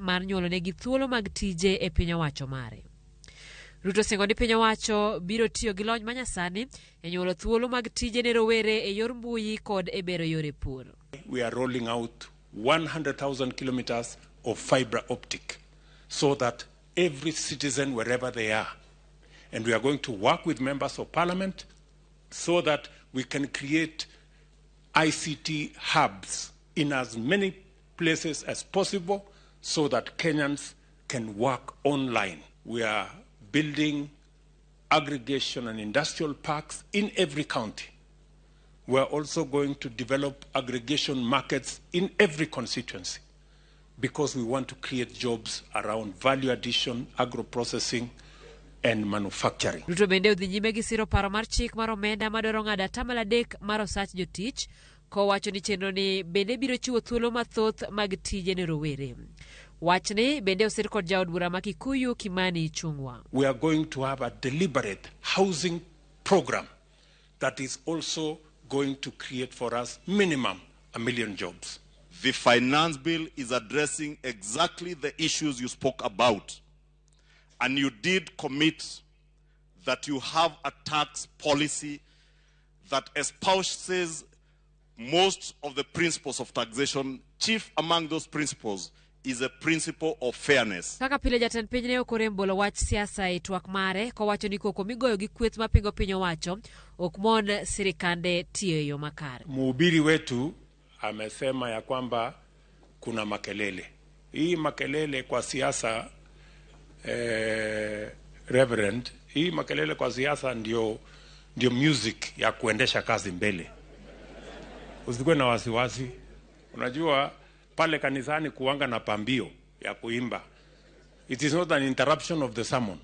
mar nyuolonegi thuolo mag tije e piny owacho mare. Ruto osingo ni piny owacho biro tiyo gi lony manyasani e nyuolo thuolo mag tije ne rowere e yor mbui kod e bero yore pur. We are rolling out 100,000 kilometers of fiber optic so that every citizen, wherever they are, and we are going to work with members of parliament so that we can create ICT hubs in as many places as possible so that Kenyans can work online. We are building aggregation and industrial parks in every county. We are also going to develop aggregation markets in every constituency because we want to create jobs around value addition, agro-processing, and manufacturing. Ruto bende odhi nyime gi siro paro mar chik mar omenda madwaro ng'ado atamalo adek mar osach jotich kowacho ni chenroni bende biro chiwo thuolo mathoth mag tije ne rowere. Wachni bende osir kod jaod bura ma Kikuyu Kimani Ichung'wa. We are going to have a deliberate housing program that is also going to create for us minimum 1 million jobs. The finance bill is addressing exactly the issues you spoke about. And you did commit that you have a tax policy that espouses most of the principles of taxation. Chief among those principles is a principle of fairness. Kaka pile jatend piny ne ok orem bolo wach siasa e twak mare kowacho ni koko migoyo gi kweth mapingo piny owacho ok mon sirikande tiyo e yo makare. Mhubiri wetu amesema ya kwamba kuna makelele. Hii makelele kwa siasa Reverend, hii makelele kwa siasa ndio music ya kuendesha kazi mbele. Usikuwe na wasiwasi. Unajua pale kanisani kuwanga na pambio ya kuimba. It is not an interruption of the sermon.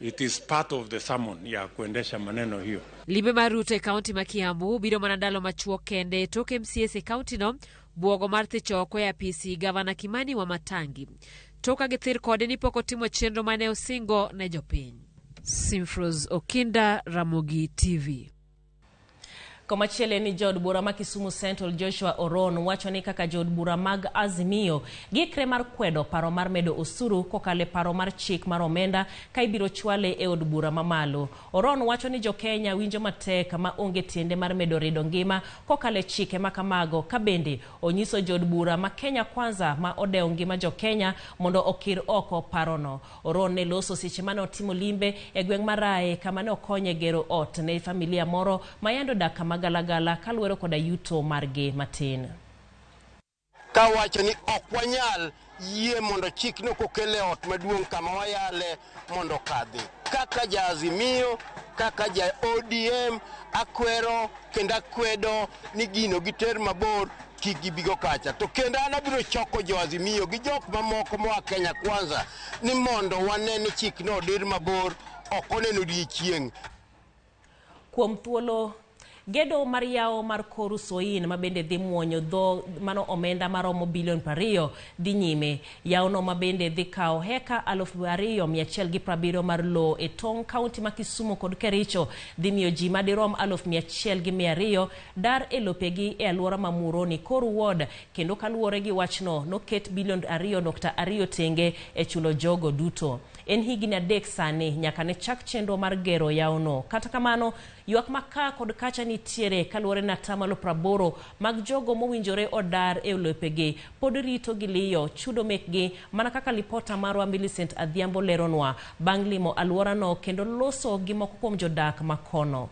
It is part of the sermon ya kuendesha maneno hiyo. Limbe mar Ruto e kaunti ma Kiambu biro mana ndalo machuok kende tok MCAs e kaunti no buogo mar thicho oko e apisi gavana Kimani Wamatangi. Tok ka githir kode ni pok otimo chenro mane osingo ne jopiny. Simfros Okinda, Ramogi TV. Komachielo en ni jaod bura ma Kisumu Central Joshua Oron wacho ni kaka jood bura mag Azimio giikre mar kwedo paro mar medo osuru kokalo e paro mar chik mar omenda ka ibiro chwale e od bura mamalo. Oron wacho ni jokenya winjo matek ma onge tiende mar medo rido ngima kokalo e chike ma kamago ka bende onyiso jood bura ma Kenya Kwanza ma odewo ngima jokenya mondo okir oko parono. Oron ne loso seche mane otimo limbe e gweng' mar Rae kama ne okonye gero ot ne familia moro ma yande odak kama galagala kaluwore koda yuto margi matin. Kawacho ni ok wanyal yie mondo chikno kokel e ot maduong' kama wayale mondo okadhi. Kaka ja Azimio, kaka ja ODM, akwero kendo akwedo ni gino giter mabor kik gibigo kacha. To kendo an abiro choko jo Azimio gi jok mamoko moa Kenya Kwanza ni mondo wane ni chikno odir mabor ok oneno odiechieng'. Kuom thuolo gedo mar yawo mar Koru Soin ma bende dhi muonyo dho mano omenda maromo bilion 20 dhi nyime. Yawono ma bende dhi kawo heka 2,170 mar lowo e tong' kaunti ma Kisumu kod Kericho dhi miyo ji madirom 1,200 dar e lopegi e alwora ma Muhoroni Koru Ward kendo kaluwore gi wachno noket bilion 2.2 tenge e chulo jogo duto. En higni 3 sani nyaka ne chak chenro mar gero yawono. Kata kamano, ywak ma ka kod kacha nitiere kaluwore ni atamalo 80 mag jogo mowinjore odar e lopegi pod rito gi liyo chudo mekgi mana kaka lipota marwa Millicent Adhiambo leronwa bang' limo alworano kendo loso gi moko kuom jodak ma kono.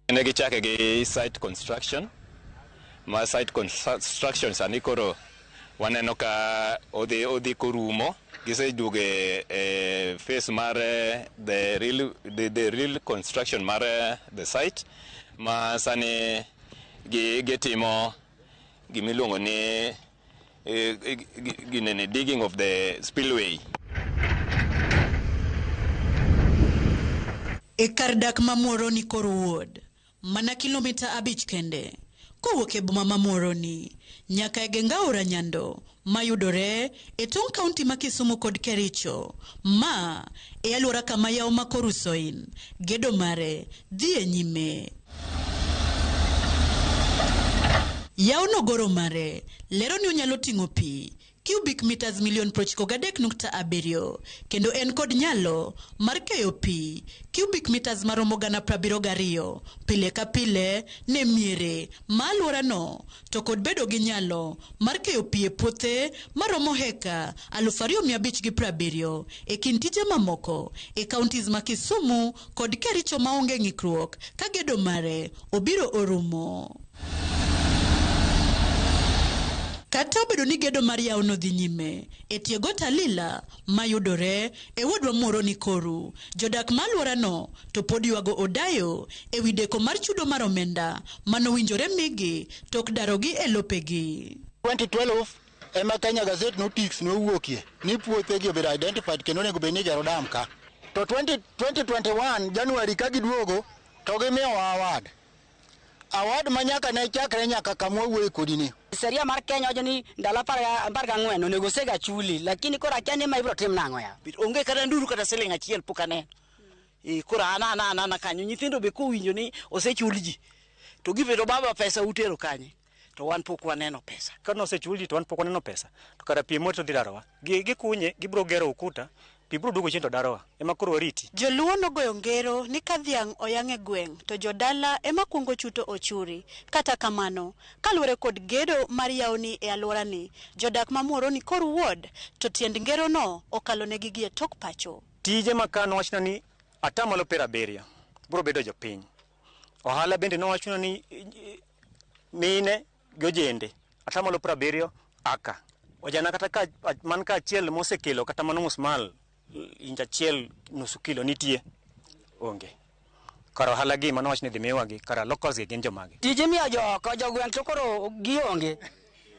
Ne gichake gi site construction, ma site construction sani koro waneno ka odhi korumo. Giseduogo e phase mar the real construction mar the site ma sani gitimo gimiluongo ni ginene digging of the spillway. E kar dak ma Muhoroni Koru Ward, mana kilomita 5 kende kowuok e boma ma Muhoroni nyaka e geng aora Nyando mayudore e tong' kaunti ma Kisumu kod Kericho. Ma e alwora kama yawo ma Koru Soin gedo mare dhi e nyime. Yawono goro mare lero ni onyalo ting'o pi cubic meters milion 93.7 kendo en kod nyalo mar keyo pi cubic meters maromo 72,000 pile ka pile ne miere ma alworano to kod bedo gi nyalo mar keyo pi e puothe maromo heka 2,570 e kind tije mamoko e counties ma Kisumu kod Kericho maonge ng'ikruok ka gedo mare obiro orumo. Kata obedo ni gedo mar yawono dhi nyime e tie got Alila mayudore e wodwa Muhoroni Koru, jodak ma alworano to pod ywago odayo e wi deko mar chudo mar omenda manowinjore migi tok darogi e lopegi. 2012 ema Kenya Gazette Notice nowuokie ni puothegi obedo identified kendo onego bed ni igero dam ka. To 20, 2021 January ka giduogo to gimiyowa award. Award ma nyaka ne chakre nyaka kama wawuoye kodi ni. Sheria mar Kenya wacho ni ndalo 14 onego osega chuli, lakini koro akia ni ma ibiro tim nang'o ya. Onge kata nduru kata siling achiel pok aneno. Koro an ana ana kanyo nyithindo be kowinjo ni osechul ji to gibedo baba pesa utero kanye to wan pok waneno pesa. Ka nosechul ji to wan pok waneno pesa to kara pi moto dhi darowa. Gikunye gibiro gero ukuta pi biro duogo chien to darowa ema koro wariti. Joluo nogoyo ngero ni ka dhiang' oyang' e gweng' to jodala ema kuongo chuto ochuri. Kata kamano, kaluwore kod gedo mar yawoni e alworani, jodak ma Muhoroni Koru ward to tiend ngerono okalonegi gi e tok pacho. Tije ma ka nowachna ni 70% biro bedo jopiny. Ohala bende nowachna ni mine gi ojende 70% aka. Ojana kata ka man ka achiel mosekelo kata mano musmal inch achiel nusu kilo nitie onge. Kar ohala gi mano wach ni dhi miwa gi kara locals gi gin jomage. Tije miyo jooko jogweng' to koro gionge.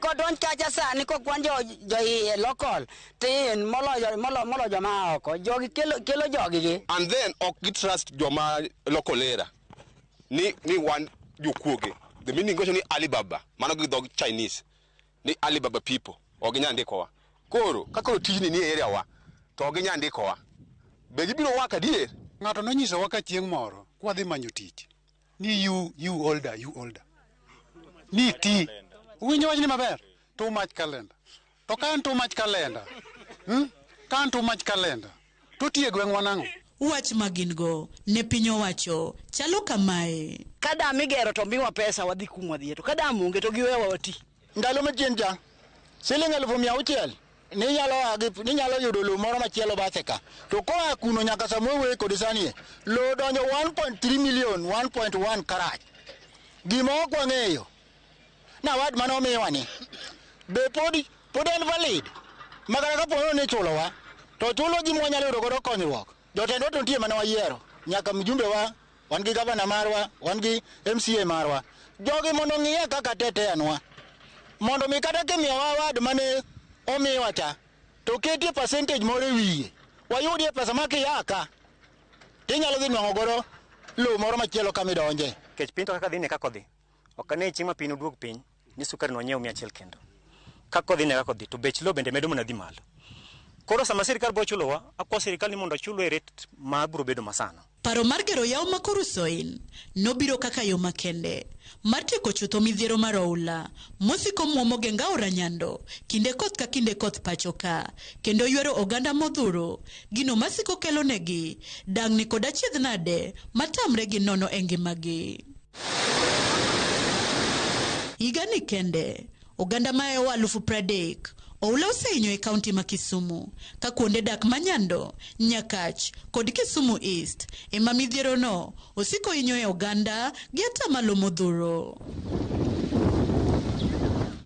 Kodonj kacha sani kokwan jo jo iye local tin moloyo molo joma oko. Jogi kelo kelo jogi gi. And then ok gi trust joma local era ni wan jokuoge. The meaning gocho ni Alibaba, mano gi dhog Chinese ni Alibaba people ok ginyal ndikowa. Koro ka koro tijni ni e area wa to ok ginyal ndikowa, be gibiro wak adier? Ng'ato nonyisowa ka chieng' moro kwadhi manyo tich ni you older, you older ni ti uwinjo wachni maber, too much calendar. To ka en too much calendar, Ka en too much calendar to tiye gweng'wa nang'o? Wach ma gin go ne piny owacho chalo kamae. Ka dam igero to miwa pesa wadhi kuma wadhiye to ka dam onge to giwewa wati. Ndalo machien cha siling 600,000 ninyalo yudo lowo moro machielo bathe ka. To koa kuno nyaka sama wawuoye kodi sani e, lowo donjo 1.3 million 1.1 karach. Gima ok wang'eyo na award mane omiwa ni be pod en valid ma kata kapo ni ichulowa to chulo gima wanyalo yudo godo konyruok. Jotendwa to nitie mane wayiero nyaka mjumbe wa wan gi gavana marwa wan gi MCA marwa. Jogi mondo ong'iye kaka teteanwa mondo mi kata kimiyowa award mane omiwa cha to ketie percentage moro e wiye wayudie pesa ma kiya ka tinyalo dhi nwang'o godo lowo moro machielo kamidonje. Kech piny to kaka dhi ne kaka odhi. Ok ane chieng' ma piny oduog piny ni sukari nwanyiew 100 kendo. Kaka odhi ne kaka odhi to bech lowo bende medo mana dhi malo. Koro sama sirikal biro chulowa, akwa sirikal ni mondo ochulwa e rate ma biro bedo masano. Paro mar gero yawo ma Koru-Soin nobiro kaka yo makende mar tieko chutho midhiero mar oula mosiko muomo geng aora Nyando kinde koth ka kinde koth pacho ka kendo ywero oganda modhuro gino masiko kelonegi dang'ni kod achiedh nade matamre gi nono e ngimagi. Higani kende, oganda mahewo 30,000 oula osehinyo e kaunti ma Kisumu ka kuonde dak ma Nyando, Nyakach kod Kisumu East ema midhierono osiko hinyo e oganda gi atamalo modhuro.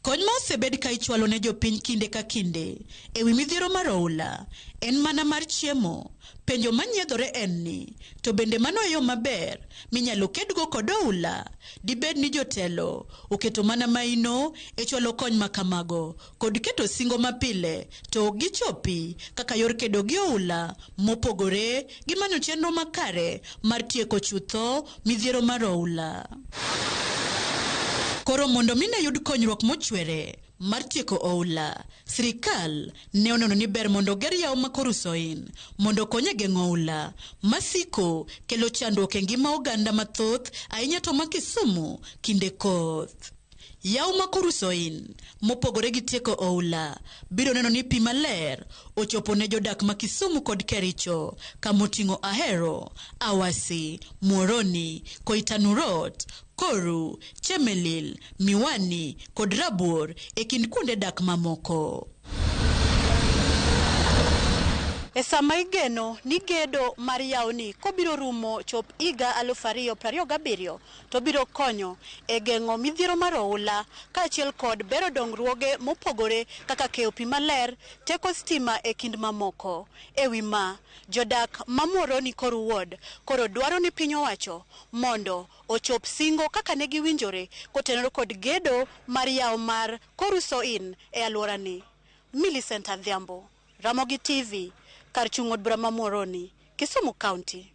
Kony ma osebed ka ichwalo ne jopiny kinde ka kinde ewi midhiero mar oula en mana mar chiemo. Penjo manyiedhore en ni, to bende mano e yo maber minyalo kedgo kod oula? Dibed ni jotelo oketo mana maino e chwalo kony ma kamago kod keto singo mapile to ok gichopi kaka yor kedo gi oula mopogore gi manyo chenro makare mar tieko chutho midhiero mar oula. Koro mondo mi ne yud konyruok mochwere mar tieko oula, sirikal ne oneno ni ber mondo oger yawo ma Koru-Soin mondo okony e geng'o oula masiko kelo chandruok e ngima oganda mathoth ahinya to ma Kisumu kinde koth. Yaw ma Koru Soin, mopogore gi tieko oula, biro neno ni pi maler ochopo ne jodak ma Kisumu kod Kericho, kamoting'o Ahero, Awasi, Muhoroni, Koitanurot, Koru, Chemelil, Miwani kod Rabuor e kind kuonde dak mamoko. E sama igeno ni gedo mar yawni kobiro rumo chop higa 2027 to biro konyo e geng'o midhiero mar oula kaachiel kod bero dongruoge mopogore kaka keyo pi maler, teko stima e kind mamoko. E wi ma, jodak ma Muhoroni Koru Ward koro dwaro ni piny owacho mondo ochop singo kaka ne giwinjore kotenore kod gedo mar yawo mar Koru Soin e alworani. Millicent Adhiambo, Ramogi TV, kar chung' od bura ma Muhoroni, Kisumu County.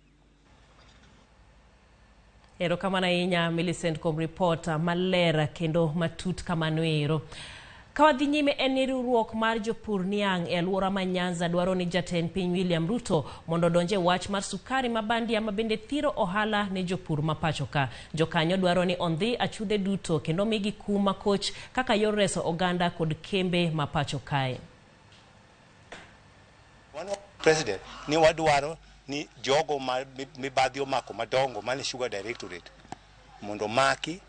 Erokamano ahinya Millicent kuom ripot maler kendo matut kamano ero. Ka wadhi nyime en ni riwruok mar jopur niang' e alwora ma Nyanza dwaro ni jatend piny William Ruto mondo odonj e wach mar sukari ma bandia ma bende thiro ohala ne jopur ma pacho ka. Jokanyo dwaro ni ondhi achudhe duto kendo migi kum makoch kaka yor reso oganda kod kembe ma pacho kae. President ni wadwaro ni jogo ma mibadhi omako madongo mane Sugar Directorate mondo maki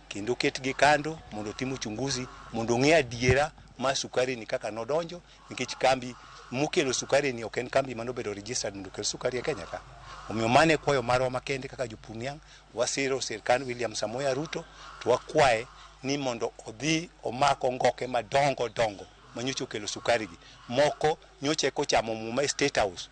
kendo ketgi kando mondo tim uchunguzi mondo ong'e adiera mar sukari ni kaka nodonjo, nikech kambi mokelo sukari ni ok en kambi manobedo registered mondo okel sukari e Kenya ka. Omiyo mano e kwayo marwa makende kaka jopur niang', wasiro sirkand William Samoei Ruto to wakwaye ni mondo odhi omak ongoke madongo dongo manyocha okelo sukari gi. Moko nyocha eka ochamo muma e State House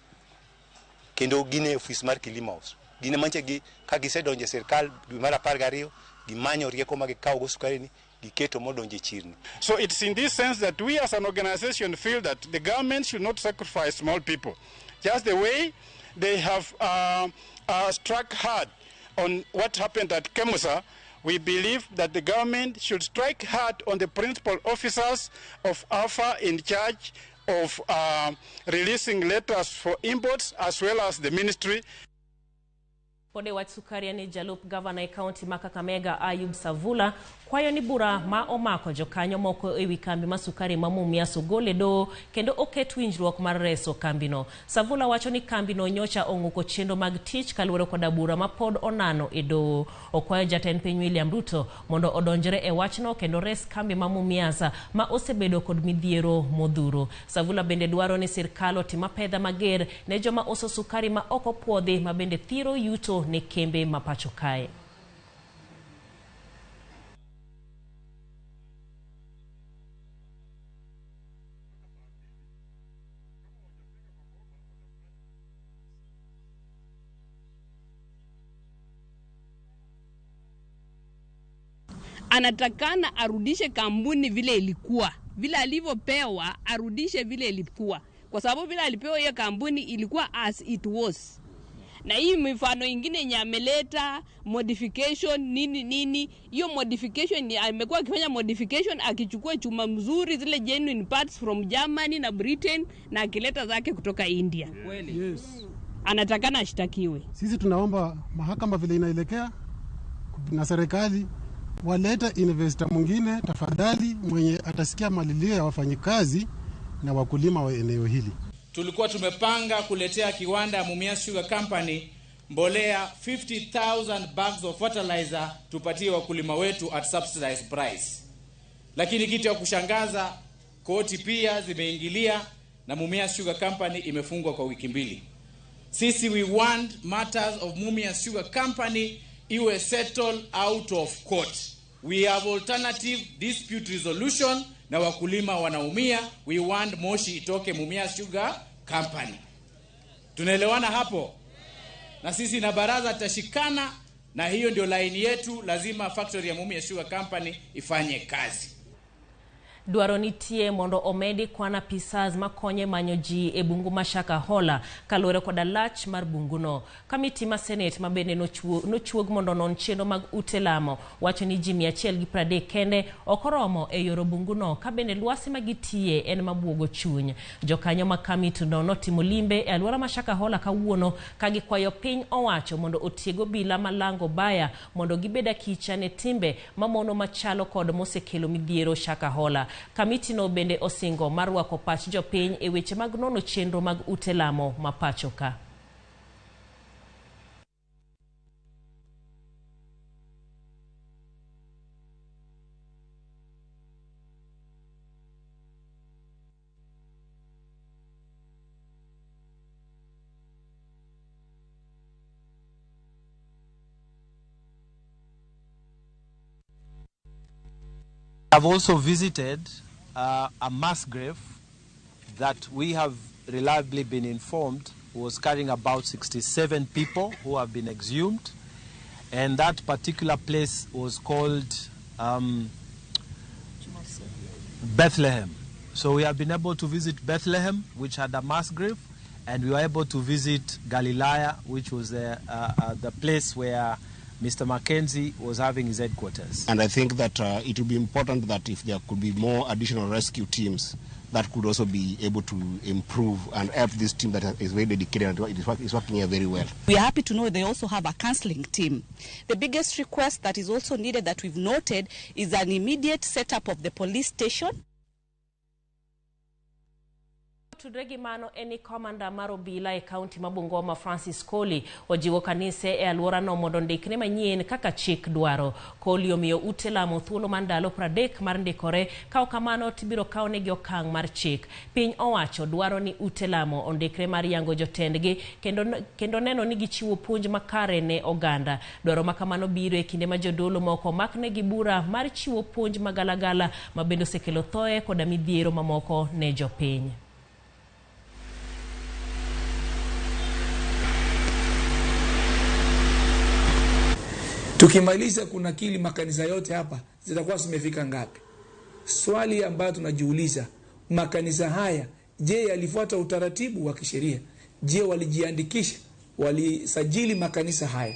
kendo gin e ofis mar Kilima House. Gin manche gi ka gisedonjo e sirkal dwe mar 12 gimanyo rieko ma gikawo go sukari ni giketo modonjo e chirni. So it's in this sense that we as an organization feel that the government should not sacrifice small people. Just the way they have struck hard on what happened at Kemusa, we believe that the government should strike hard on the principal officers of AFA in charge of releasing letters for imports as well as the ministry. Pod e wach sukari ni jalup gavana e kaunti ma Kakamega Ayub Savula kwayo ni bura ma omako jokanyo moko ewi kambi ma sukari ma Mumias ogol e doho kendo oket winjruok mar reso kambino. Savula wacho ni kambino nyocha ong'uko chenro mag tich kaluwore koda bura ma pod onano e doho. Okwayo jatend piny William Ruto mondo odonjre e wachno kendo res kambi ma Mumias ma osebedo kod midhiero modhuro. Savula bende dwaro ni sirkal otim apedha mager ne joma uso sukari ma ok opuodhi ma bende thiro yuto ne kembe ma pacho kae. Anatakana arudishe kampuni vile ilikuwa, vile alivyopewa arudishe vile ilikuwa, kwa sababu vile alipewa hiyo kampuni ilikuwa as it was. Na hii mifano ingine yenye ameleta modification nini nini, hiyo modification ni amekuwa akifanya modification akichukua chuma mzuri zile genuine parts from Germany na Britain na akileta zake kutoka India. Yes. Anatakana ashtakiwe. Sisi tunaomba mahakama vile inaelekea na serikali walete investor mwingine tafadhali, mwenye atasikia malilio ya wafanyikazi na wakulima wa eneo hili. Tulikuwa tumepanga kuletea kiwanda ya Mumias Sugar Company mbolea 50,000 bags of fertilizer tupatie wakulima wetu at subsidized price. Lakini kitu ya kushangaza, koti pia zimeingilia na Mumias Sugar Company imefungwa kwa wiki mbili. Sisi we want matters of Mumias Sugar Company iwe settled out of court. We have alternative dispute resolution na wakulima wanaumia. We want moshi itoke Mumias Sugar Company. Tunaelewana hapo? Na sisi na baraza tutashikana, na hiyo ndio laini yetu. Lazima factory ya Mumias Sugar Company ifanye kazi. Dwaro nitie mondo omedi kwan apisas makonyo e manyo ji e bungu ma Shakahola kaluwore koda lach mar bunguno. Kamiti ma Senate ma bende nochuog mondo onon chenro mag ute lamo wacho ni ji 130 kende ok oromo e yoro bunguno ka bende lwasi ma gitiye en mabuogo chuny. Jokanyo ma kamitino notimo limbe e alwora ma Shakahola kawuono ka gikwayo piny owacho mondo otieg obila malango baya mondo gibed akicha ne timbe mamono machalo kod mosekelo midhiero Shakahola. Kamitino bende osingo mar rwako pach jopiny e weche mag nono chenro mag ute lamo ma pacho ka. I've also visited a mass grave that we have reliably been informed was carrying about 67 people who have been exhumed, and that particular place was called Bethlehem. So we have been able to visit Bethlehem, which had a mass grave, and we were able to visit Galilea, which was the place where Mr. Mackenzie was having his headquarters. And I think that it would be important that if there could be more additional rescue teams that could also be able to improve and help this team that is very dedicated and is working here very well. We are happy to know they also have a counseling team. The biggest request that is also needed that we've noted is an immediate setup of the police station. Tudre gi mano en ni komanda mar obila e kaunti ma Bungoma Francis Koli ojiwo kanise e alworano mondo ondikre manyien kaka chik dwaro. Koli omiyo ute lamo thuolo mar ndalo 30 mar ndikore, ka ok kamano tibiro kawnegi okang' mar chik. Piny owacho dwaro ni ute lamo ondikre mar yango jotendgi kendo neno ni gichiwo puonj makare ne oganda. Dwaro ma kamano biro e kinde ma jodolo moko omaknegi bura mar chiwo puonj magalagala ma bende osekelo thoe koda midhiero mamoko ne jopiny. Tukimaliza kunakili makanisa yote hapa zitakuwa zimefika ngapi? Swali ambayo tunajiuliza, makanisa haya je, yalifuata utaratibu wa kisheria? Je, walijiandikisha? Walisajili makanisa haya?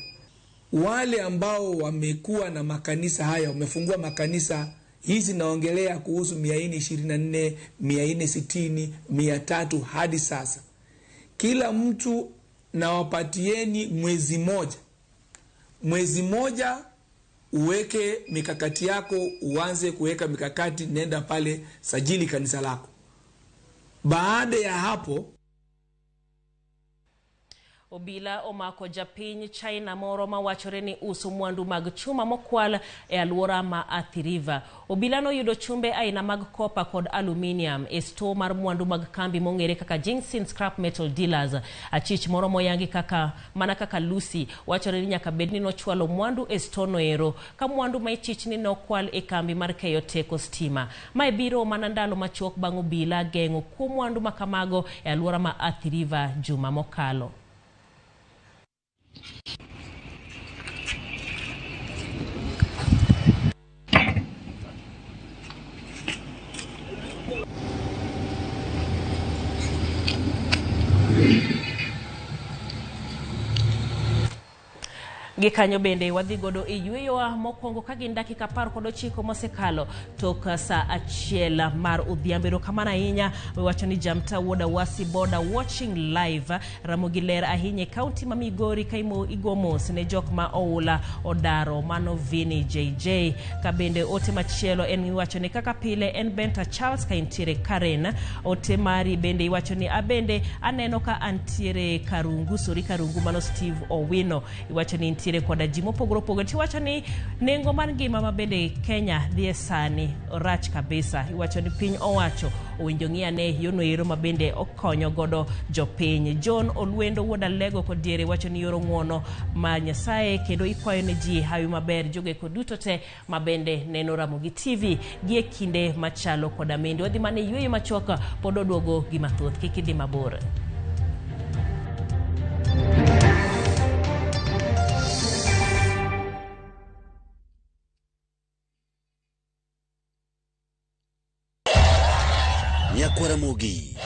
Wale ambao wamekuwa na makanisa haya, wamefungua makanisa hizi, naongelea kuhusu 424, 460, 300 hadi sasa. Kila mtu nawapatieni mwezi moja. Mwezi moja uweke mikakati yako, uanze kuweka mikakati, nenda pale sajili kanisa lako. Baada ya hapo Obila omako japiny China moro mawachore ni uso mwandu mag chuma mokwal e alwora ma Athi River. Obila noyudo chumbe aina mag kopa kod aluminium e store mar mwandu mag kambi mong'ere kaka Jingsin Scrap Metal Dealers. Achich moro moyangi kaka mana kaka Lucy wachore ni nyaka bed ni nochwalo mwandu e store noero ka mwandu ma ichich ni nokwal e kambi mar keyo teko stima. Mae biro mana ndalo machuok bang' obila geng'o kuo mwandu makamago e alwora ma Athi River juma mokalo. Gikanyo bende wadhi godo e yweyowa mokwongo ka gin dakika 19 mosekalo tok saa 1 mar odhiambo. Erokamano ahinya wacho ni Jamta Wuoda Wasi Boda watching live Ramogi ler ahinya e kaunti ma Migori ka igo mos ne jok ma oula odaro mano Vini JJ. Ka bende ote machielo en iwacho ni kaka pile en Benta Charles ka intiere Karen. Ote mari bende iwacho ni abende aneno ka antiere Karungu, sori Karungu mano Steve Owino. Iwacho ni nitiere koda ji mopogore opogore. Tiwacho ni nengo mar ngima ma bende Kenya dhie sani rach kabisa. Iwacho ni piny owacho owinjo ng'i ane yono ero ma bende okonyo godo jopiny. John Olwendo wuod Alego kod diere wacho ni yoro ng'uono ma Nyasaye kendo ikwayo ne ji hawi maber jogeko duto te ma bende neno Ramogi TV gi e kinde machalo koda mende. Wadhi mana e yweyo machuok pod oduogo gi mathoth, kik idhi mabor. Nyakwaramogi.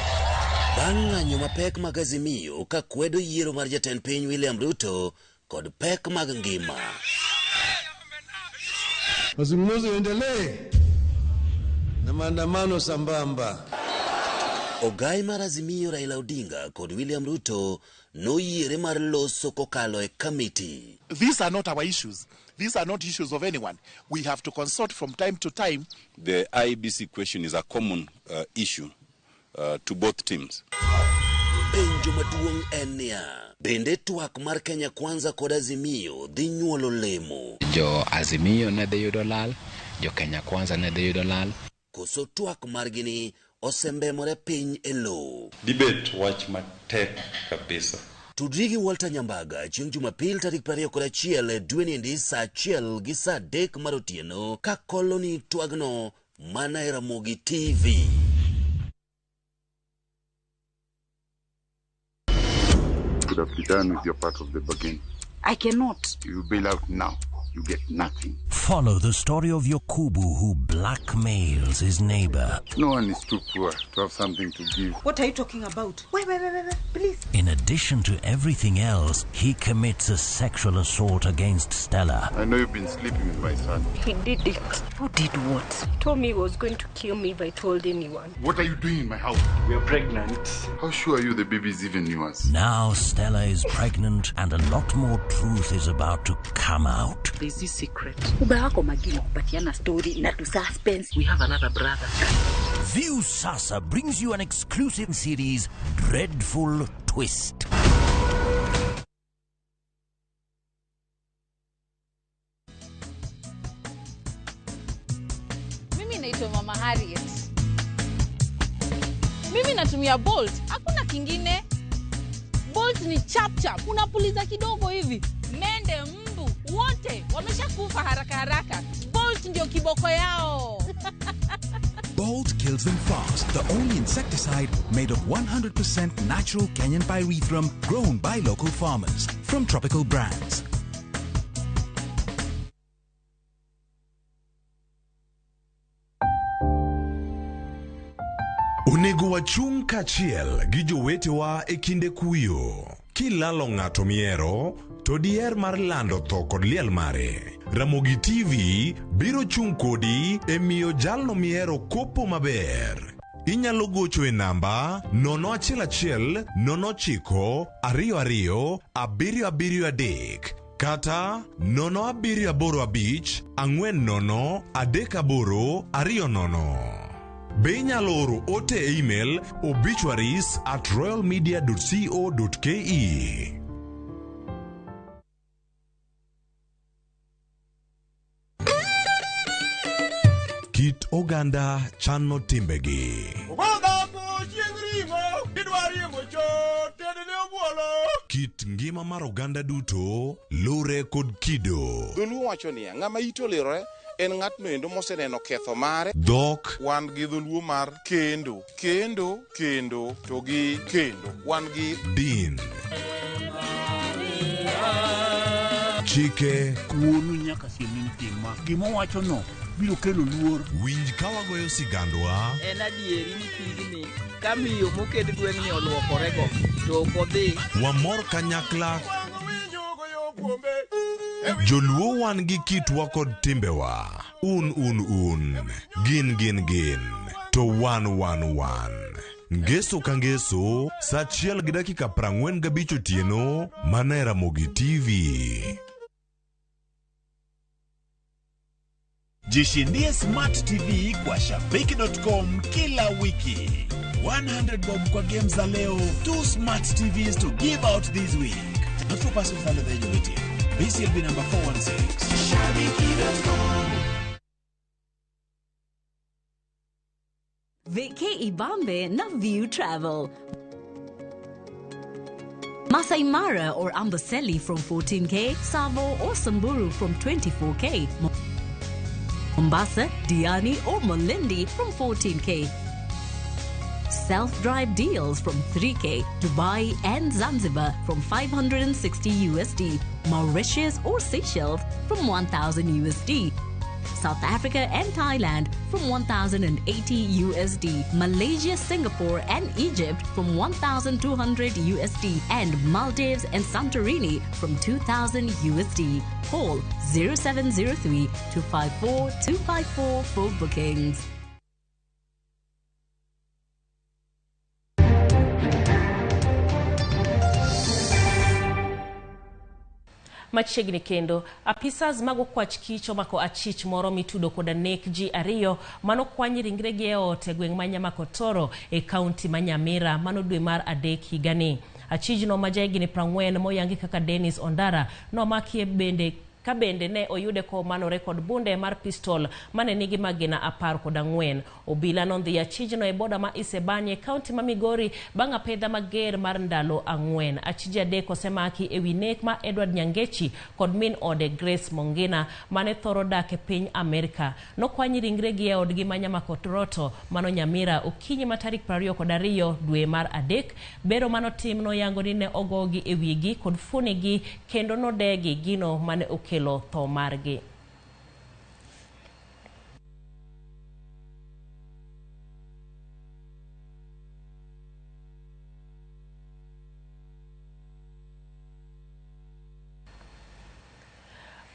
Bang' ng'anyo mapek mag Azimio ka kwedo yiero mar jatend piny William Ruto kod pek mag ngima. Mazungumzo yaendelee na maandamano sambamba. Ogai mar Azimio Raila Odinga kod William Ruto noyiere mar loso kokalo e kamiti. These are not our issues. These are not issues of anyone. We have to consult from time to time. The IEBC question is a common issue to both teams. Penjo maduong' en niya, bende twak mar Kenya Kwanza kod Azimio dhi nyuolo lemo? Jo Azimio ne dhi yudo lal, jo Kenya Kwanza ne dhi yudo lal. Koso twak margi ni osembemore piny e lowo? Debate wach matek kabisa. Tudri gi Walter Nyambaga chieng' Jumapil tarik 21 dweniendi saa 1 gi saa 3 mar otieno ka koloni twagno mana e Ramogi TV. Could have be done with your part of the bargain. I cannot. You bail out now, you get nothing. Follow the story of Yokubu who blackmails his neighbor. No one is too poor to have something to give. What are you talking about? Wait, wait, wait, wait, wait, please. In addition to everything else, he commits a sexual assault against Stella. I know you've been sleeping with my son. He did it. Who did what? He told me he was going to kill me if I told anyone. What are you doing in my house? We are pregnant. How sure are you the baby is even yours? Now Stella is pregnant and a lot more truth is about to come out. There's this secret. Uba wako makini kupatiana story na tu suspense. We have another brother. View Sasa brings you an exclusive series, Dreadful Twist. Mimi naitwa Mama Harriet. Mimi natumia Bolt, hakuna kingine. Bolt ni chap chap, unapuliza kidogo hivi, mende, mbu wote wameshakufa haraka haraka. Bolt ndio kiboko yao. Bolt kills them fast, the only insecticide made of 100% natural Kenyan pyrethrum grown by local farmers from tropical brands. Onego wachung' kaachiel gi jowetewa e kinde kuyo. Kilalo ng'ato mihero, to diher mar lando tho kod liel mare. Ramogi TV biro chung' kodi e miyo jalno mihero kopo maber. Inyalo gocho e namba 011 09 22 773 kata 0785 40 38 20. Be inyalo oro ote e email obituaries at royalmedia.co.ke. Kit oganda chano timbegi. Kit ngima mar oganda duto lure kod kido. Dholuo wacho niya, ng'ama ite olirore en ng'atno endo moseneno ketho mare. Dhok Wan gi dholuo mar kendo, kendo, kendo, to gi kendo. Wan gi din. Chike Wuonu nyaka siem ni tim ma. Gima owachono biro kelo luor. Winj ka wagoyo sigandwa En adieri ni pigni ka miyo moket gweng'ni olwokorego to ok odhi wamor kanyakla Joluo wan gi kitwa kod timbewa. Un un un, gin gin gin, to wan wan wan. Ngeso ka ngeso, saa achiel gi dakika 45 otieno, mana e Ramogi TV. Jishindie Smart TV kwa Shabiki.com kila wiki. 100 bob kwa game za leo, 2 Smart TVs to give out this week. Not for persons under the age of 18. BCLB number 416. Shabiki.com. Viki Ibambe na View Travel. Masai Mara or Amboseli from 14K, Savo or Samburu from 24K, Mombasa, Diani or Malindi from 14K. Self-drive deals from 3K, Dubai and Zanzibar from 560 USD, Mauritius or Seychelles from 1000 USD. South Africa and Thailand from 1,080 USD, Malaysia, Singapore and Egypt from 1,200 USD, and Maldives and Santorini from 2,000 USD. Call 0703 254 254 for bookings. Machiegni kendo, apisas mag okwach kich omako achich moro mitudo koda nek ji ariyo manokwany ringregi e ot e gweng' ma Nyamakotoro e kaunti ma Nyamira mano dwe mar adek higani. Achijno ma jahigni 40 moyangi kaka Dennis Ondara nomakie bende ka bende ne oyude komanore kod bunde mar pistol mane nigi magina 14. Obila nondhi achijno e boda ma Isebania e kaunti ma Migori bang' apedha mager mar ndalo 4. Achije 3 osemaki e wi nek ma Edward Nyangechi kod min ode Grace Mongina mane thoro dak e piny Amerka. Nokwany ringregi e odgi ma Nyamakotoroto mano Nyamira okinyi ma tarik 22 dwe mar 3. Bero manotim noyango ni ne ogogi e wigi kod fuonigi kendo nodegi gino mane okelo tho margi.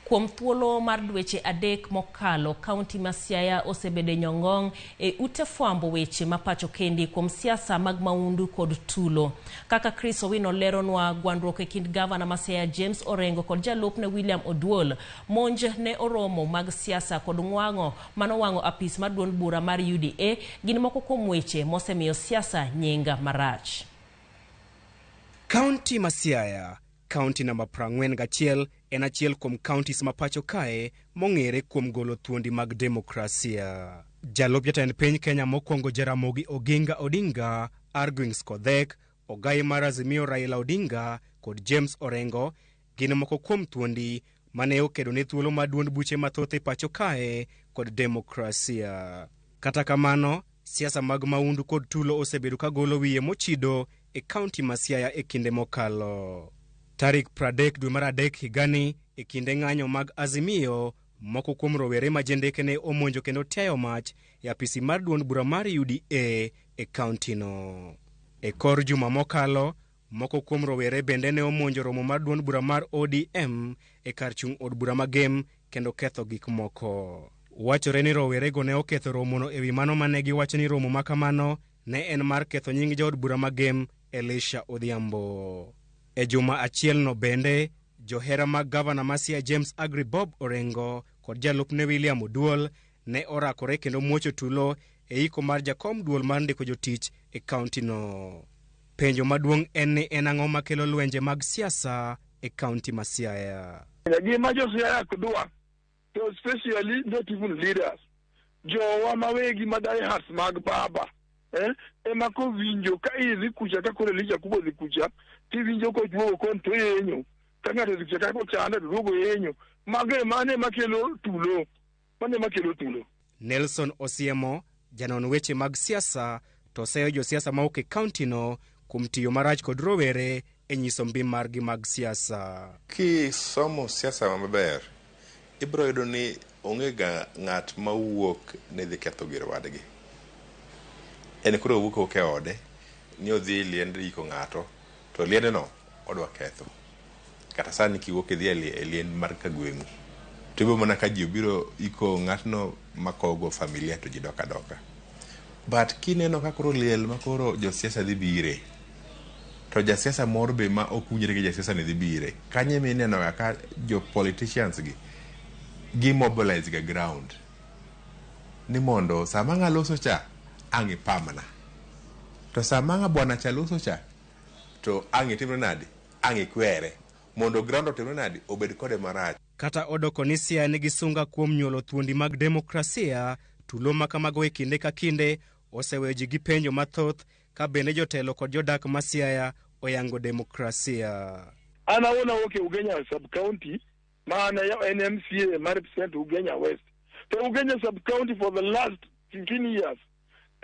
Kuom thuolo mar dweche 3 mokalo, kaunti ma Siaya osebedo e nyong'ong e ute fwambo weche ma pacho kendi kuom siasa mag maundu kod tulo. Kaka Chris Owino leronwa, gwandruok e kind gavana ma Siaya James Orengo kod jalupne William Oduol, monj ne oromo mag siasa kod ng'wang'o manowang'o apis mar duond bura mar UDA gin moko kuom weche mosemiyo siasa nyinga marach. Kaunti ma Siaya, kaunti namba 41, en achiel kuom counties ma pacho kae mong'ere kuom golo thuondi mag demokrasia. Jalup jatend piny Kenya mokwongo Jaramogi Oginga Odinga, Argwings Kodhek, Ogai mar Azimio Raila Odinga kod James Orengo gin moko kuom thuondi mane okedo ne thuolo mar duond buche mathoth e pacho kae kod demokrasia. Kata kamano, siasa mag maundu kod tulo osebedo ka golo wiye mochido e kaunti ma Siaya e kinde mokalo. Tarik 30 dwe mar 3 higani, e kinde ng'anyo mag Azimio, moko kuom rowere ma jendeke ne omonjo kendo tiayo mach e apisi mar duond bura mar UDA e kauntino. E kor juma mokalo, moko kuom rowere bende ne omonjo romo mar duond bura mar ODM e kar chung' od bura Magem kendo ketho gik moko. Wachore ni rowerego ne oketho romono ewi mano mane giwacho ni romo makamano ne en mar ketho nying jaod bura Magem Elisha Odhiambo. E juma achielno bende, johera mag gavana ma Siaya James Agri Bob Orengo kod jalupne William Oduol ne orakore kendo muocho tulo e iko mar jakom duol mar ndiko jotich e kauntino. Penjo maduong' en ni en ang'o makelo lwenje mag siasa e kaunti ma Siaya? Gima jo Siaya ok dwa, to especially not even leaders, jowa mawegi ma diehards mag baba ema kowinjo ka idhi kucha ka koro Elisha Kubo dhi kucha tiwinjo koduogo kon to yenyo, ka ng'ato dhi kucha ka kochande to duogo yenyo. Mago mane makelo tulo, mane makelo tulo. Nelson Osiemo, janon weche mag siasa, to oseyo josiasa mawuok e kauntino kuom tiyo marach kod rowere e nyiso mbi margi mag siasa. Kisomo siasa maber, ibiro yudo ni onge ga ng'at mawuok ne dhi ketho gir wadgi. En koro owuok e ode ni odhi liend iko ng'ato, to liendeno odwa ketho. Kata sani kiwuok idhi e liend mar kagweng'u, to ibiro mana ka ji obiro iko ng'atno makogo familia to ji dok adoka. But kineno ka koro liel ma koro josiasa dhi bire, to jasiasa moro be ma ok winjre gi jasiasa ni dhi bire, kanyo ema ineno ga ka jo politicians gi mobilize ga ground ni mondo sama ng'a loso cha ang' ipamna, to sama ng'a bwana cha loso cha to ang' itimre nadi, ang' ikwere, mondo ground otimre nadi, obed kode marach. Kata odoko ni Siaya nigi sunga kuom nyuolo thuondi mag demokrasia, tulo ma kamago e kinde ka kinde oseweyo ji gi penjo mathoth ka bende jotelo kod jodak ma Siaya oyango demokrasia. An awuon awuok e Ugenya sub-county ma an en MCA ma represent Ugenya West. To Ugenya sub-county for the last 15 years,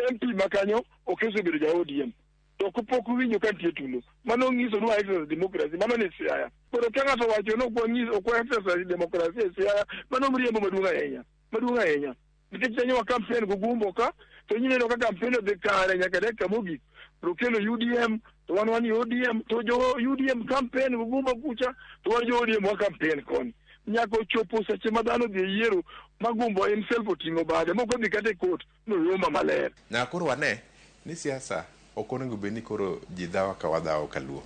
MP makanyo ok osebedo ja ODM. To pok uwinjo ka nitie tulo. Mano nyiso ni wa exercise democracy, mano ni Siaya. Koro ka ng'ato owacho ni ok wa exercise democracy e Siaya, mano mriambo maduong' ahinya. maduong' ahinya. Nikech kanyo wa campaign go Gumbo ka, to ineno ka campaign odhi kare nyaka dakika mogik. To kelo UDM, to wan wan ODM, to jo UDM campaign go Gumbo kucha, to wan jo ODM wa campaign koni. Nyaka ochopo seche ma dhano odhi e yiero, ma Gumbo himself oting'o bade, mok odhi kata e court, noyomba maler. Nyaka koro wane ni siasa ok onego bed ni koro ji dhawo ka wadhawo kaluo.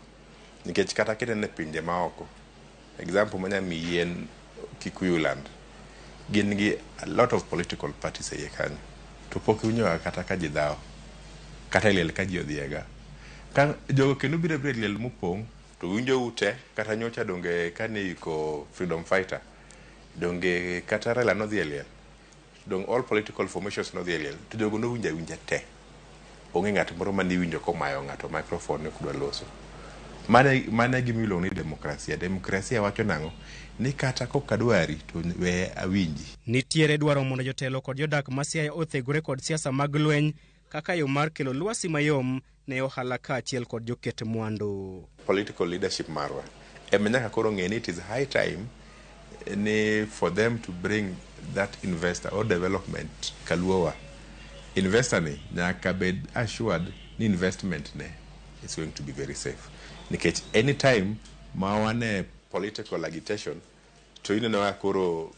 Nikech kata kineno e pinje maoko, example manya miyi en Kikuyu land. Gin gi a lot of political parties e iye kanyo. To pok iwinjo kata ka ji dhawo. Kata e liel ka ji odhiega. Ka jogo kendo biro abira e liel mopong', to winjo ute kata nyocha donge kane iko freedom fighter, donge kata Raila nodhi e liel. Dong all political formations nodhi e liel. To jogo nowinjo awinja te. Onge ng'at moro mane iwinjo komayo ng'ato microphone ni okdwa loso. Mane gima iluongo ni demokrasia. Demokrasia wacho nang'o? Ni kata kok adwari to we awinji. Nitiere dwaro mondo jotelo kod jodak ma Siaya othegore kod siasa mag lweny kaka yo mar kelo lwasi mayom ne ohala kaachiel kod joket mwandu. Political leadership marwa ema nyaka koro ng'e ni it is high time ni for them to bring that investor or development kaluowa. Investor ni nyaka bed assured ni investment ne is going to be very safe. Nikech anytime ma wane political agitation to ineno ka koro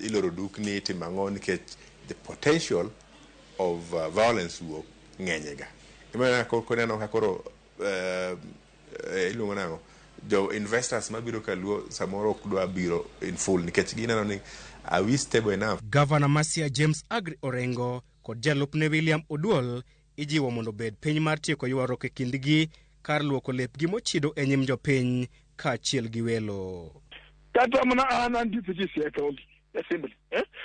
iloro dukni itimo ang'o nikech the potential of violence wuok ng'enyega. Ineno ka koro iluongo nang'o jo investors mabiro kaluo samoro ok dwa biro in full nikech gineno ni are we stable enough. Gavana ma Siaya James Agri Orengo kod jalupne William Oduol ijiwo mondo obed piny mar tieko ywaruok e kindgi kar luoko lepgi mochido e nyim jopiny kaachiel gi welo. Kata mana an an deputy Siaya County Assembly,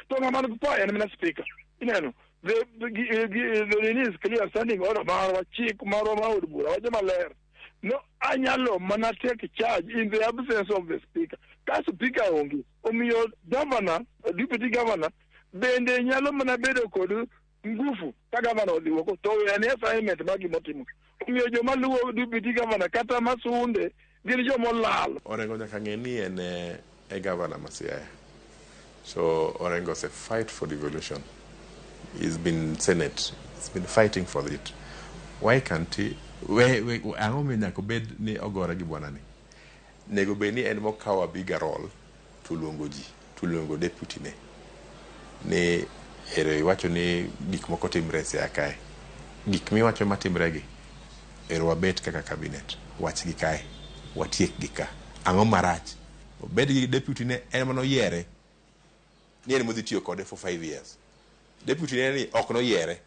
to ng'ama nigi power en mana speaker. Ineno, the is clear standing order marwa, chik marwa mar od bura wacho maler. No, anyalo mana take charge in the absence of the speaker. Ka speaker onge, omiyo governor, deputy governor, bende nyalo mana bedo kod ngufu ka governor odhi oko to en assignment mar gimotimo. Omiyo joma luwo deputy governor kata masunde gin jomolal. Orengo nyaka ng'e ni en e governor ma Siaya. So Orengo is a fight for devolution. He's been Senate. He's been fighting for it. Why can't he? Ang'o miyo nyaka obed ni ogore gi bwana ni? Nego bed ni en mokawo a bigger role to luongo ji, to luongo deputy ne. Ni ero iwacho ni gik moko timre e Siaya kae. Gik miwacho matimre gi, ero wabet kaka cabinet. Wach gi kae. Watiek gi ka. Ang'o marach? Obed gi deputy ne en manoyiere. Ni en modhi tiyo kode for 5 years. Deputy ne ni ok noyiere.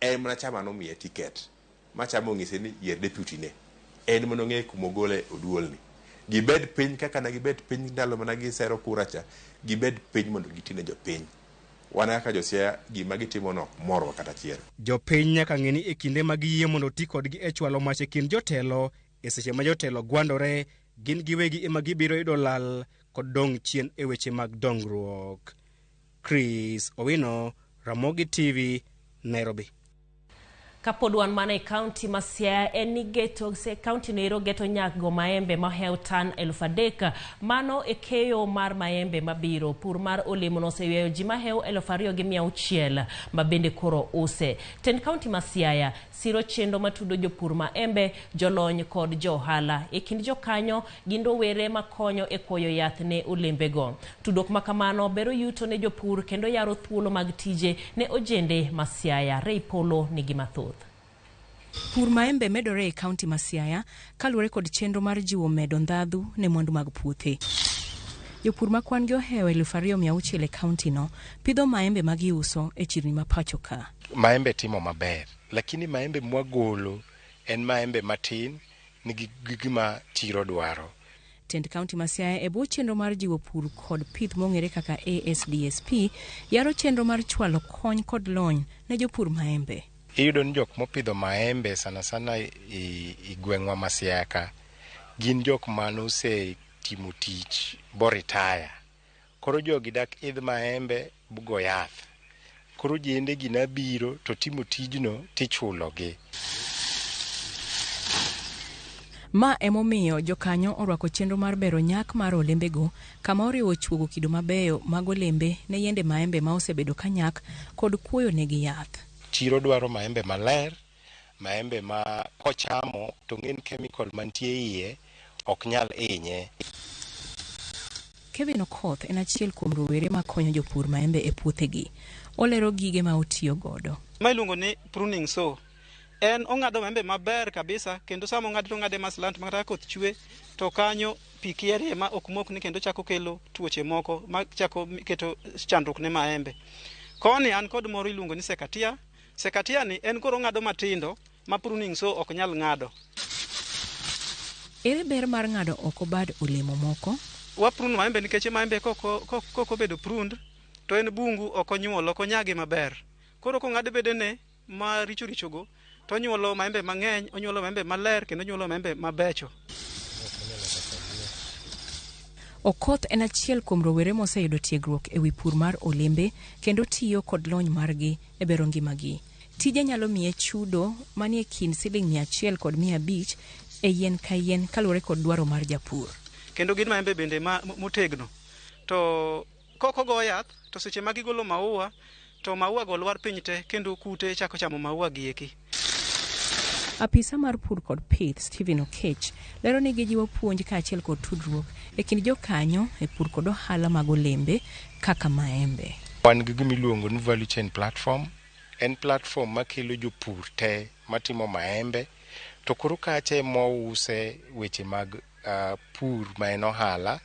En mana chama nomiye ticket. Ma chama ong'ise ni yier deputy ne. En mana ong'e kumogole oduolni. Gibed piny kaka ne gibet piny ndalo mana gisero kura cha. Gibed piny mondo gitine jopiny. Wan kaka jo Siaya gima gitimo no ok morwa kata achiel. Jopiny nyaka ng'e ni e kinde ma giyie mondo ti kodgi e chwalo mach e kind jotelo, e seche ma jotelo gwandore, gin giwegi ema gibiro yudo lal kod dong' chien e weche mag dongruok. Chris Owino, Ramogi TV, Nairobi. Kapod wan mana e kaunti ma Siaya en ni geto kaunti noero geto nyak go maembe mahewo tan 3,000 mano e keyo mar maembe mabiro. Pur mar olemo no oseywayo ji mahewo 2,600 ma bende koro use. Tend kaunti ma Siaya siro chenro matudo jopur maembe, jolony kod jo ohala. E kind jokanyo gin rowere makonyo e kuoyo yath ne olembego. Tudruok ma kamano bero yuto ne jopur kendo yaro thuolo mag tije ne ojende ma Siaya. Ray Polo nigi mathoth. Pur maembe medore e kaunti ma Siaya kaluwore kod chenro mar jiwo medo ndhadhu ne mwandu mag puothe. Jopur ma kwan gi ohewo 2,600 e kaunti no pidho maembe ma giuso e chirni ma pacho ka. Maembe timo maber, lakini maembe mwagolo en maembe matin nigi gima chiro dwaro. Tend kaunti ma Siaya e bwo chenro mar jiwo pur kod pith mong'ere kaka ASDSP yaro chenro mar chwalo kony kod lony ne jopur maembe. Iyudo ni jok mopidho maembe sana sana i gweng'wa ma Siaya ka gin jok manosetimo tich bo retire. Koro jogi dak idh maembe bugo yath. Koro jende gi nabiro to timo tijno tichulogi. Ma emomiyo jokanyo orwako chenro mar bero nyak mar olembego kama oriwo chuogo kido mabeyo mag olembe ne yiende maembe ma osebedo ka nyak kod kuoyo negi yath. Chiro dwaro maembe maler, maembe ma kochamo to ng'en chemical mantie iye ok nyal hinye. Kevin Okoth en achiel kuom rowere makonyo jopur maembe e puothegi. Olero gige ma otiyo godo. Ma iluongo ni pruning saw. En ong'ado maembe maber kabisa kendo sama ong'ade to ong'ade ma slant ma kata koth chwe to kanyo pi kierie ma ok mokni kendo chako kelo tuoche moko ma chako keto chandruok ne maembe. Koni an kod moro iluongo ni sekatia. Sekatia ni en koro ong'ado matindo ma pruning saw ok nyal ng'ado. Ere ber mar ng'ado oko bad olemo moko? Wa prune maembe nikech maembe kok obedo pruned to en bungu ok onyuol, ok onyagi maber. Koro kong'ad bedene ma richo richogo to onyuolo maembe mang'eny, onyuolo maembe maler kendo onyuolo maembe mabecho. Okoth en achiel kuom rowere moseyudo tiegruok e wi pur mar olembe kendo tiyo kod lony margi e bero ngimagi. Tije nyalo miye chudo manie kind siling 100 kod 500 e yien ka yien kaluwore kod dwaro mar japur. Kendo gin maembe bende ma motegno. To kok ogo yath to seche ma gigolo maua to maua go lwar piny te kendo kute chako chamo maua gi eki. Apisa mar pur kod pith Stephen Okech lero ni gijiwo puonj kaachiel kod tudruok e kind jokanyo e pur kod ohala mag olembe kaka maembe. Wan gi gima iluongo ni value chain platform. En platform makelo jopur te matimo maembe to koro kacha ema wause weche mag pur ma en ohala.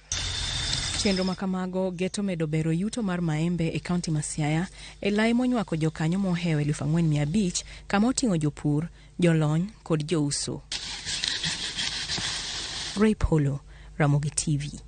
Chenro ma kamago geto medo bero yuto mar maembe e kaunti ma Siaya e lai monywako jokanyo mohewo 4,500 kama oting'o jopur, jolony kod jouso. Ray Polo, Ramogi TV.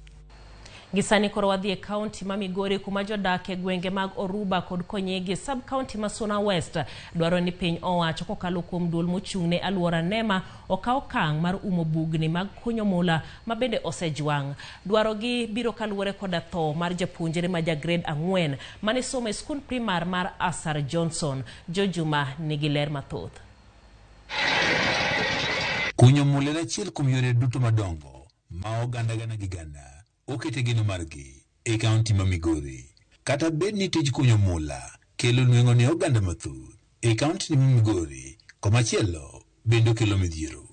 Gisani koro wadhi e kaunti ma Migori kuma jodak e gwenge mag Oruba kod Konyegi sub kaunti ma Suna West dwaro ni piny owacho kokalo kuom duol mochung' ne aluora NEMA okaw okang' mar umo bugni mag kunyo mula ma bende osejwang'. Dwarogi biro kaluwore koda tho mar japuonjre ma ja grade 4 mane somo e skund primar mar Asar Johnson. Jojuma nigi ler mathoth. Kunyo mula en achiel kuom yore duto madongo ma oganda gana gi gana okete geno margi e kaunti ma Migori. Kata bed ni tij kunyo mula kelo nweng'o ne oganda mathoth e kaunti ma Migori, komachielo bende okelo midhiero.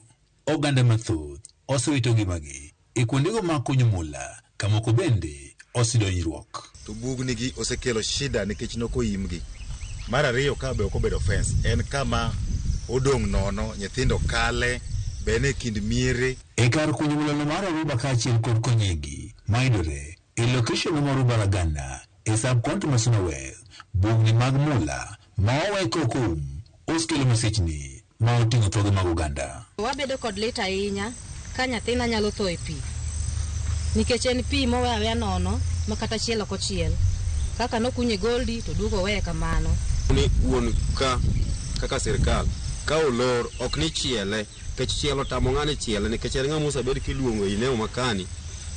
Oganda mathoth osewito ngimagi e kuondego mag kunyo mula, kamoko bende oseyudo hinyruok. To bugni gi osekelo shida nikech nokoimgi. Mar ariyo ka be ok obedo fence, en kama odong' nono, nyithindo kale, be en e kind miere. E kar kunyo mulano mar Oruba kaachiel kod Konyegi mayudore e location mar Oruba Raganda e sub county ma Suna West, bugni mag mula ma owe kok oum osekelo masichni ma oting'o thoge mag oganda. Wabedo kod lit ahinya ka nyathina nyalo tho e pi nikech en pi mowe aweya nono ma kata chiel ok ochiel. Kaka nokunye Goldi to duogo oweye kamano. Ni wuon ka kaka sirkal ka olor ok ni chiele nikech chielo tamo ng'ani chiele nikech en ng'ama osebed kiluongo e ineo makani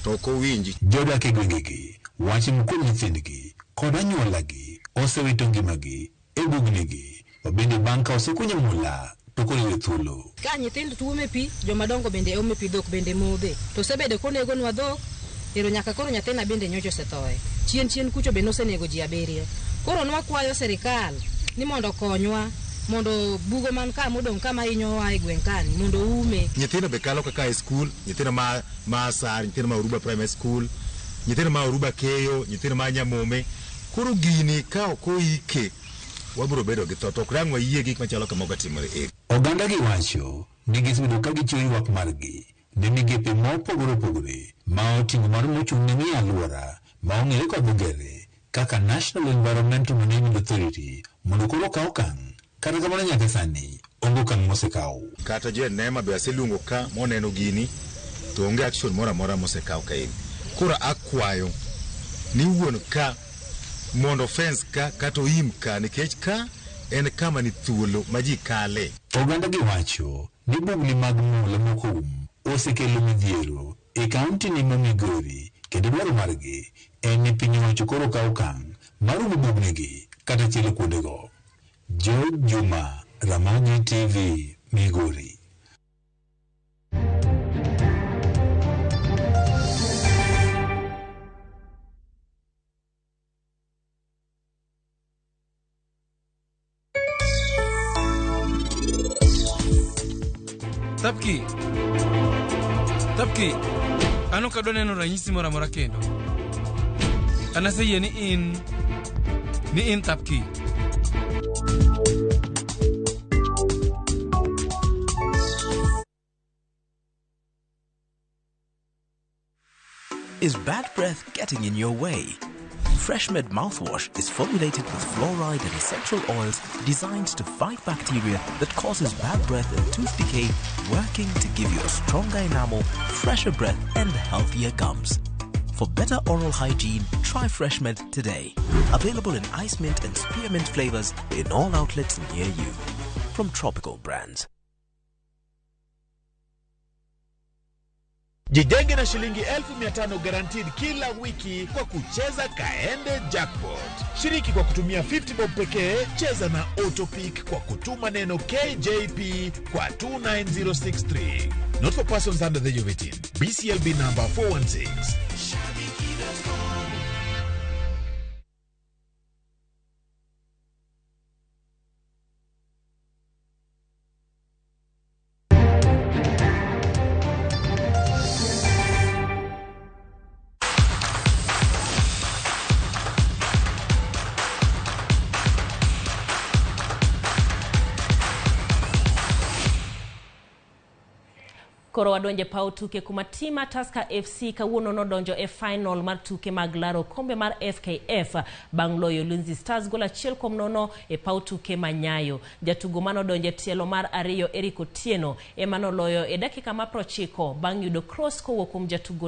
to ok owinji. Jodak e gwengegi wacho ni kuom nyithindgi kod anyuolagi osewito ngimagi e bugnigi ma bende bang' ka osekunyo mula to koro iwe thuolo. Ka nyithindo tuome pi, jomadongo bende ome pi, dhok bende modhe. To osebedo konegonwa dhok, ero nyaka koro nyathina bende nyocha osethoe. Chien chien kucho be nosenego ji 7. Koro nwakwayo sirikal ni mondo okonywa mondo bugo man ka modong' kama hinyowa e gweng' kani mondo oume. Nyithindo be kalo kaka e skul, nyithindo ma Asar, nyithindo ma Oruba Primary School, nyithindo ma Oruba Keyo, nyithindo ma Nyamome. Koro gini ka ok oike, wabiro bedo gi tho, to ok dang' wayie gik machalo kamago timore e. Oganda gi wacho ni gisebedo ka gichiwo ywak margi ne migepe mopogore opogore ma oting'o mar mochung' ne ng'iyo alwora ma ong'ere kod dho ngere kaka National Environmental Management Authority mondo koro okaw okang'. Kata kamano nyaka sani onge okang' mosekaw. Kata jo NEMA be aseluongo ka moneno gini to onge action moro amora mosekaw kaeni. Koro akwayo ni wuon ka mondo fence ka kata oim ka nikech ka en kama ni thuolo ma ji kale. Oganda gi wacho ni bugni mag mula moko um osekelo midhiero e kaunti ni ma Migori kendo dwaro margi en ni piny owacho koro okaw okang' mar umo bugnigi kata chielo kuondego. George Juma, Ramogi TV, Migori. Thapki. Thapki. An ok adwa neno ranyisi moro amora kendo. An aseyie ni in ni in Thapki. Is bad breath getting in your way? FreshMed mouthwash is formulated with fluoride and essential oils designed to fight bacteria that causes bad breath and tooth decay, working to give you a stronger enamel, fresher breath, and healthier gums. For better oral hygiene, try FreshMed today. Available in ice mint and spearmint flavors in all outlets near you. From Tropical Brands. Jijenge na shilingi 500,000 guaranteed kila wiki kwa kucheza Kaende Jackpot. Shiriki kwa kutumia 50 bob pekee, cheza na Autopick kwa kutuma neno KJP kwa 29063. Not for persons under the age of 18. BCLB number 416. Koro wadonje paw tuke kuma tim mar Tusker FC kawuono nodonjo e final mar tuke mag laro kombe mar FKF bang' loyo Ulinzi Stars gol 1-0 e paw tuke ma Nyayo. Jatugo manodonjo e tielo mar ariyo Eric Otieno ema noloyo e dakika mar 90 bang' yudo cross kowuok kuom jatugo